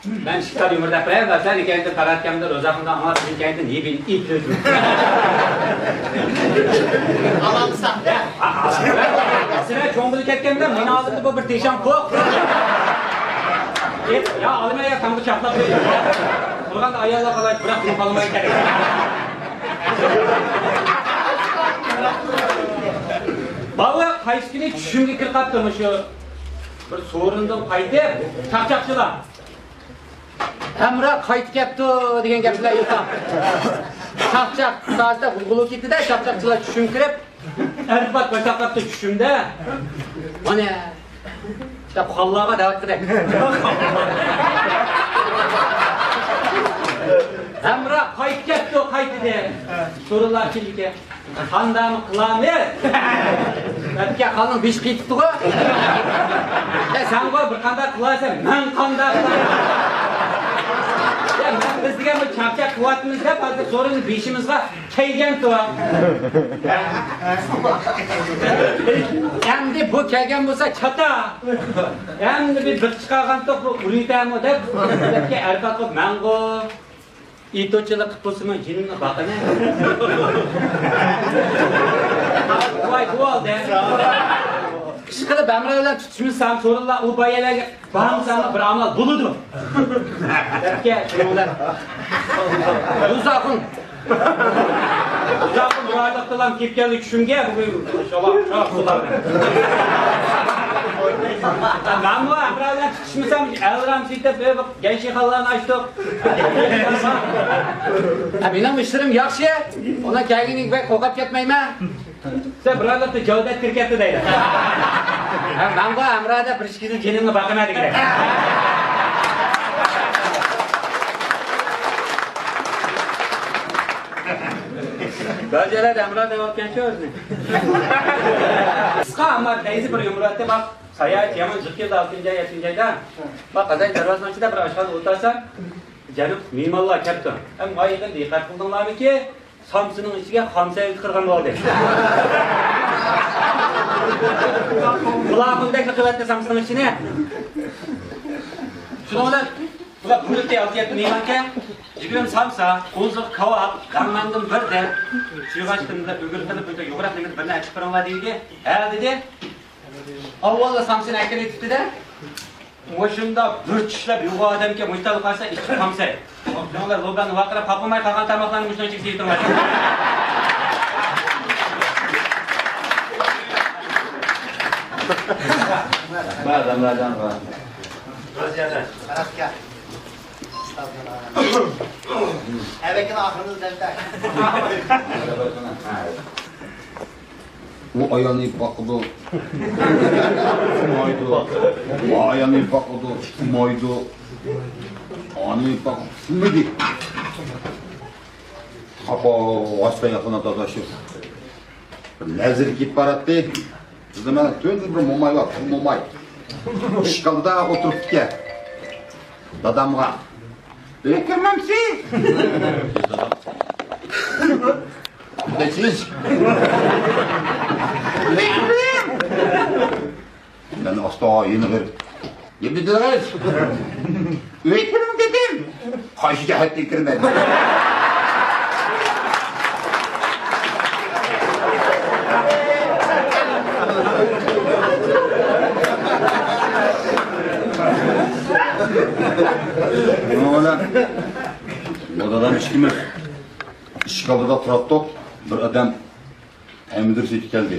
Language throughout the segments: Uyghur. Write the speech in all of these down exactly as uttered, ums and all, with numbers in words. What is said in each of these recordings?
مەن ئىككى تال يۇمۇر دەپ بېرەي، سەن ئىككىيىڭدىن تاراتكەمدە روزاخۇندا ئاڭلاپ، بىزنىڭكىيىڭدىن يېپىن ئېيتىپ. ئالالىساڭ. سىلەر چوڭ بولۇپ كەتكەندە مېنىڭ ئالدىمدا بۇ بىر تېشاڭ پوق. يا ئالىمەن يا تامغا چاپلاپ قويدۇم. قالغاندا ئاياللار قالايدۇ، بىراق بۇنى قالماي كېرەك. بالىلار قايسى كۈنى چۈشۈمگە كىرىپ قاپتۇ مۇشۇ بىر سورۇندىن قايتىپ، چاقچاقچىلار. ھەمراھ قايتىپ كەپتۇ دېگەن گەپلەر يوقا. چاقچاق سائەتتە غۇلغۇلا كېتىدە، چاقچاقچىلار چۈشۈم كىرىپ، ئەرپات باشلاپ قاپتۇ چۈشۈمدە. مانا، دەپ خانلارغا دەۋەت قىلدى. ھەمراھ قايتىپ كەپتۇ، قايتىدى. سورۇنلار كىمدىكى؟ قانداقمۇ قىلامىز؟ ئەپكە خاننىڭ بېشى قېتىپتىغۇ. يا سەنغۇ بىر قانداق قىلارسەن، مەن قانداق قىلاي؟ يا مەن بىز دېگەن بىر چاقچاق قىلىۋاتىمىز دەپ ھازىر سورۇننى بېشىمىزغا كەلگەنتۇ. ئەمدى بۇ كەلگەن بولسا چاتا. ئەمدى بىر بىر چىقارغانتۇق بۇ ئۇرۇيتەمۇ دەپ، دەپكە ئەرباب قىلىپ مەنغۇ. ئېتوچىلىق قىلىپ بولسىمۇ جېنىمنى باقىمەن. بۇ ئاي بۇ ئالدى. ئىشقىلىپ ھەمراھ بىلەن تۇتۇشمىسام، سورۇنلار ئۇ بايەلەرگە بارمىسام بىر ئامال بولىدۇ. دەپكە شۇنىڭ بىلەن. ئۇزاقۇن. ئۇزاقۇن بىرايلىقتىلام كېلىپ كەلدى چۈشۈمگە. بۈگۈن شۇلار، شۇلار، شۇلار. مەنمۇ ھەمراھ بىلەن تۇتۇشمىسام، ئەلرام سېتىپ، گەنشىخانلارنى ئاچتۇق. ھە، مېنىڭ ئىشلىرىم ياخشى. ئۇنىڭ كەلگىنىگە بەك قورقۇپ كەتمەيمەن. سەن بىر ۋاقىتتا جاۋدەت كىرىپ كەپتۇ دەيدۇ. ھە، مەنغۇ ھەمراھ دەپ بىر ئىككى يىل جېنىمنى باقىمەن دېگۈدەك. بەزى يەرلەردە ھەمراھ دەۋاتقانچۇ ئۆزىنى. قىسقا، ئەمما دەيزى بىر يۇمۇراتتى، باق، ساياھەت يامان جىق كېلىدۇ، ئالتىنچى ئاي، يەتتىنچى ئايدا. باق، قازاي دەرۋازىنىڭ ئىچىدە بىر ئاشخانىدا ئولتۇرسام، جەنۇب مېھمانلار كەپتۇ. ھەم مايىقىن دىققەت قىلدىڭلارمىكى؟ سامسىنىڭ ئىچىگە خام سەۋزە قىرغان بولدى. قۇلاقىمدەكلا قىلىۋەتتى سامسىنىڭ ئىچىنى. شۇنىڭ بىلەن بۇلار بۇيرۇتتى، ئالتە يەتتە مېھمانكەن. يىگىرمە سامسا، ئوزۇق كاۋاپ، داڭماندىن بىر دەم. سۇيۇقئاشتىن ئۆگۈر قىلىپ، بىر يۇغراق نېمىدە بىرنى ئەكىپ بېرىڭلار دېدى. ھە دېدى. ئاۋۋاللا سامسىنى ئەكىرىۋېتىپتۇ-دە. مۇشۇنداق بىر چىشلەپ يوغان ئادەمكەن، مۇشۇنداق قارىسا ئىچى قامساي. شۇنىڭ بىلەن لوبيانى ۋارقىراپ قاپلىماي قالغان تاماقلارنى مۇشۇنىڭ ئىچىگە سېلىۋېتىڭلار. بار، بار، بار، بار. ئەمەكىنىڭ ئاخىرىدا دەلدەك. ئۇ ئايالنى باقىدۇ، ئۇخلىمايدۇ. ئۇ ئايالنى باقىدۇ، ئۇخلىمايدۇ. ئانى باقىدۇ، ئۇخلىمىدى. خاپا ۋاسىتە ياقىنا داداشلىق. بىر لەززىگە كېلىپ باراتتى. بىزدە مانا تۆۋەندە بىر موماي بار، بىر موماي. ئىشىك ئالدىدا ئولتۇرۇپتىكەن. دادامغا، «ئۆيگە كىرمەمسىز؟» دېدى دادام. «كىرمەمسىز؟» «ئۆيگە كىرمەم.» مەن ئاستا يېنىغا بېرىپ، «نېمە دېدىڭىز؟» «ئۆيگە كىرمەم دېدىم.» «قايسى جەھەتتىن كىرمەم؟» شۇنىڭ بىلەن بۇ دادام ئىككىمىز ئىشىك ئالدىدا تۇراتتۇق. بىر ئادەم پەمىدۇر سېتىپ كەلدى.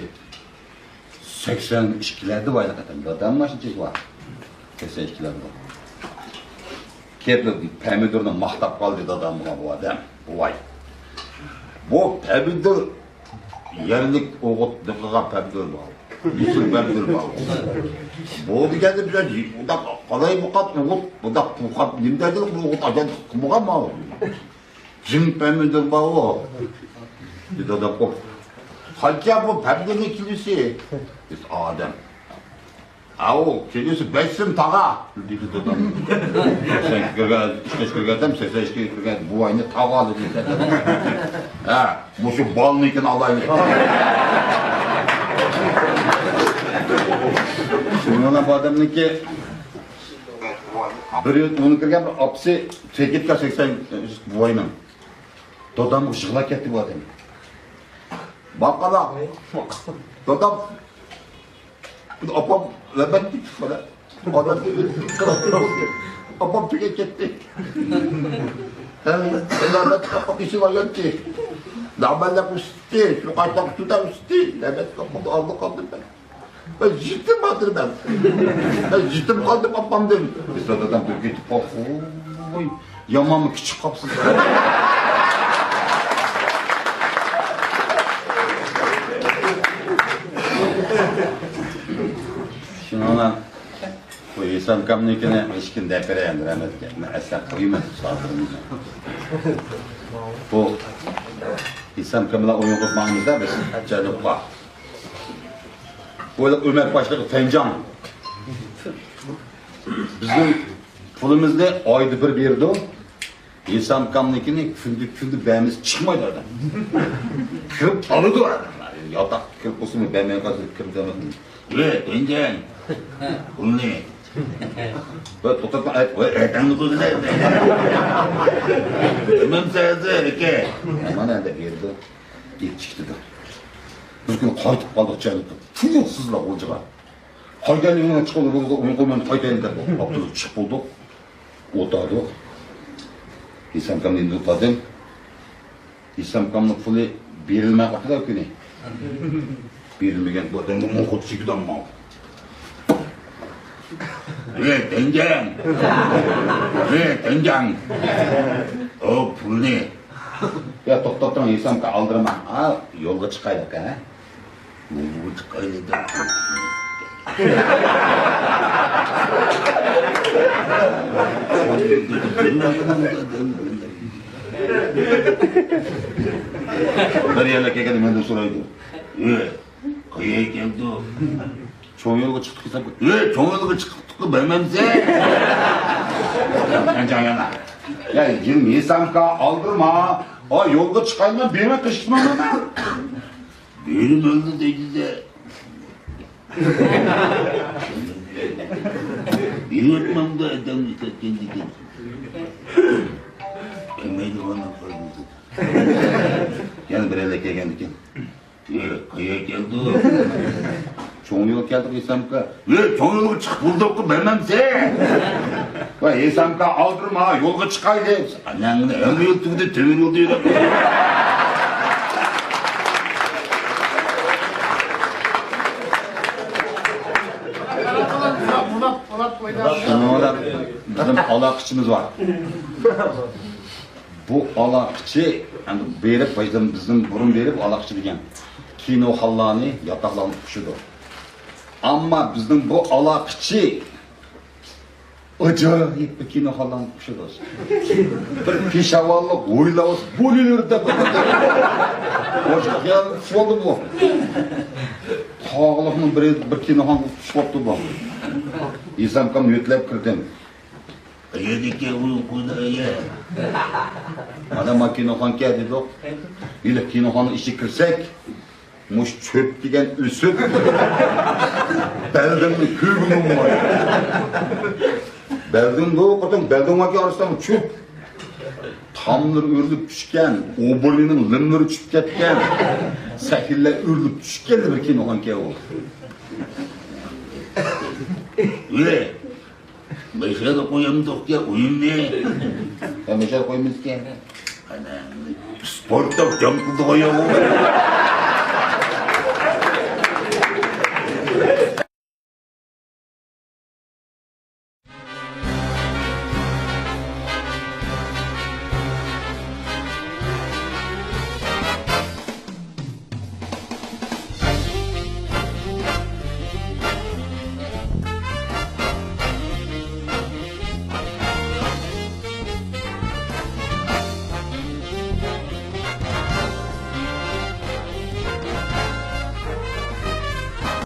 سەكسەن ئىككىلەردە بار ھېلىقى ئادەم. دادام ماشىنا چېكىۋالدى. سەكسەن ئىككىلەردە بار. كېلىپ پەمىدۇرنى ماختاپ قالدى دادامغا بۇ ئادەم. بوۋاي، بۇ پەمىدۇر يەرلىك ئوغۇت دىقىغان پەمىدۇر بار. يېشىل پەمىدۇر بار. بۇ دېگەندە بىلەن بۇنداق قالايمىقان ئوغۇت، بۇنداق پۇرقان نېمە دەيدۇ بۇ ئوغۇت ئاجايىپ قىلمىغان ماۋۇ. جىڭ پەمىدۇر بارغۇ. دېدى دادام، قوپ. قانچە بۇ پەمىدۇرنىڭ كىلوسى؟ دېسە، ئادەم. ئاۋۇ، كىلوسى بەش سوم تاغا، دېدى دادام. سەكسەن ئىككىگە كىرگەن، ئىشقا كىرگەندەم، سەكسەن ئىككىگە كىرگەن بوۋاينى تاغا دېدى. ھە، مۇشۇ بالىنىڭكىنى ئالايلى. شۇنىڭ بىلەن بۇ ئادەمنىڭكى بىر يىل ئۇنىڭ كىرگەن بىر ئاپىسى تېكىتكا سەكسەن بوۋاينىڭ. دادام يىغلاپ كەتتى بۇ ئادەم. باققانلار. دادام. ئاپام رەھمەتلىك. ئادەم ئاپام تۈگەپ كەتتى. رەھمەتلىك ئاپام ئېسىم ئايانتى. نامەللەپ ئۆستى. شۇ قايتاق تۇتاپ ئۆستى. رەھمەتلىك ئاپامنى ئالدى قالدىم مەن. مەن يېتىم ئاتىرمەن. مەن يېتىم قالدىم ئاپامدىن. بىز دادام بىر كېتىپ قالسا، ۋوي، يامانمۇ كىچىك قاپسىز. شۇنىڭ بىلەن بۇ ھېسام ئاكامنىڭكىنى ھېچكىم دەپ بېرەي ئەمدى، رەھمەتكە. مەن ئەسلەپ قويىمەن خاتىرىمىزنى. بۇ ھېسام ئاكام بىلەن ئويۇن قىلىپ ماڭىمىز-دە بىز جەنۇبقا. بۇ ئۆمەر باشلىق فەنجان. بىزنىڭ پۇلىمىزنى ئايدا بىر بېرىدۇ. ھېسام ئاكامنىڭكىنى كۈندە، كۈندە بەرمىسە چىقمايدۇ ئادەم. كىرىپ ئالىدۇ ئادەملەر. ياتاق كىرىپ بولسىمۇ بەرمەي قالسا كىرىپ دەمەيدۇ. ۋەي، دەڭجەڭ. پۇلنى. ۋەي، توختاپ، ۋەي، ئەتەڭنى قويغىلى. نېمەمسە ھازىر، ئاكا؟ مانا ئەمدى بېرىدۇ. ئېلىپ چىقتىدۇ. بىر كۈنى قايتىپ قالدۇق جەنۇبقا. پۇلسىزلا غۇلجىغا. قايتايلى، چىقىپ بولدۇق، ئويۇن قويماي قايتايلى دەپ ئاپتوبۇس چىقىپ بولدۇق. ئولتۇردۇق. ھېسام ئاكامنى ئىندىرىپ قالدىم. ھېسام ئاكامنىڭ پۇلى بېرىلمەي قاپتۇ-دە كۈنى. بېرىلمىگەن بۇ ئادەمگە مۇڭ قويۇپ چېكىدۇ ماڭا. ۋەي، دەڭجەڭ! ۋەي، دەڭجەڭ! ئۇ پۇلنى. يا، توختاپ تۇرۇڭ، ھېسام ئاكا، ئالدىرىما. ھە، يولغا چىقايلىق، ھە؟ يولغا چىقايلى دەپ. بىر يەرلەر كەلگەندە مەندىن سورايدۇ. ۋەي، قايا كەلدۇق؟ چوڭ يولغا چىقتۇق ھېسام ئاكا. ۋەي، چوڭ يولغا چىقتۇققۇ، بەرمەمسەن؟ يا، يا، يا. يا، يىلمۇ ھېسام ئاكا، ئالدىرىما. ھە، يولغا چىقايلى، بېرىمەن، قېچىپ كېتىمەن مەن. بېرىمەن دېدى-دە. بېرىۋەتمەڭدە، ئادەمنى سەتكەندىكىن. كەلمەيدىغان قىلدى. يەنە بىرەرلەر كەلگەندىكىن. ۋەي، قايا كەلدۇق؟ چوڭ يول كەلدۇق، ھېسام ئاكا. ۋەي، چوڭ يولغا چىقىپ بولدۇققۇ، بەرمەمسەن؟ ۋەي، ھېسام ئاكا، ئالدىرىما، يولغا چىقايلى. ئاناڭنى ھەممە يول تۈگىدى، تۆمۈر يول دېيىلىپ. شۇنىڭ بىلەن بىزنىڭ ئالاقىچىمىز بار. بۇ ئالاقىچى، ئەمدى بېرىپ، بىزدىن، بىزدىن بۇرۇن بېرىپ ئالاقىچى دېگەن كىنوخانلارنى، ياتاقلارنى ئۇقۇشىدۇ. ئەمما بىزنىڭ بۇ ئالاقىچى ئاجايىپ بىر كىنوخانلارنى ئۇقۇشىدۇ. بىر پېشاۋاللىق ھويلا بولسا بولۇۋېرىدۇ دەپ. بولدى بۇ. تاغلىقنىڭ بىرى بىر كىنوخانىغا ئۇقۇشۇپ قاپتۇ بۇ. ھېسام ئاكام يۆتىلەپ كىردىم. قەيەردىكى ئۇ قۇيدا ئەيە؟ مانا ما كىنوخانكەن دېدۇق. ھېلى كىنوخاننىڭ ئىچىگە كىرسەك، مۇشۇ چۆپ دېگەن ئۆسۈپ، بەلدىڭنى كۆرگىنىڭ بار. بەلدىڭ بۇ قېتىم، بەلدىڭ باركەن ئارىسىدا چۆپ. تاملىرى ئۆرۈلۈپ چۈشكەن، ئوبورنىنىڭ لىملىرى چۈشۈپ كەتكەن، سەھنىلەر ئۆرۈلۈپ چۈشكەن بىر كىنوخانكەن ئۇ. ئۆي. مەشەدە قويامدۇقكەن ئويۇننى. ھە، مەشەدە قويىمىزكەن. ئانا، ئىسپورتتا جەڭ قىلىدىغان يوق.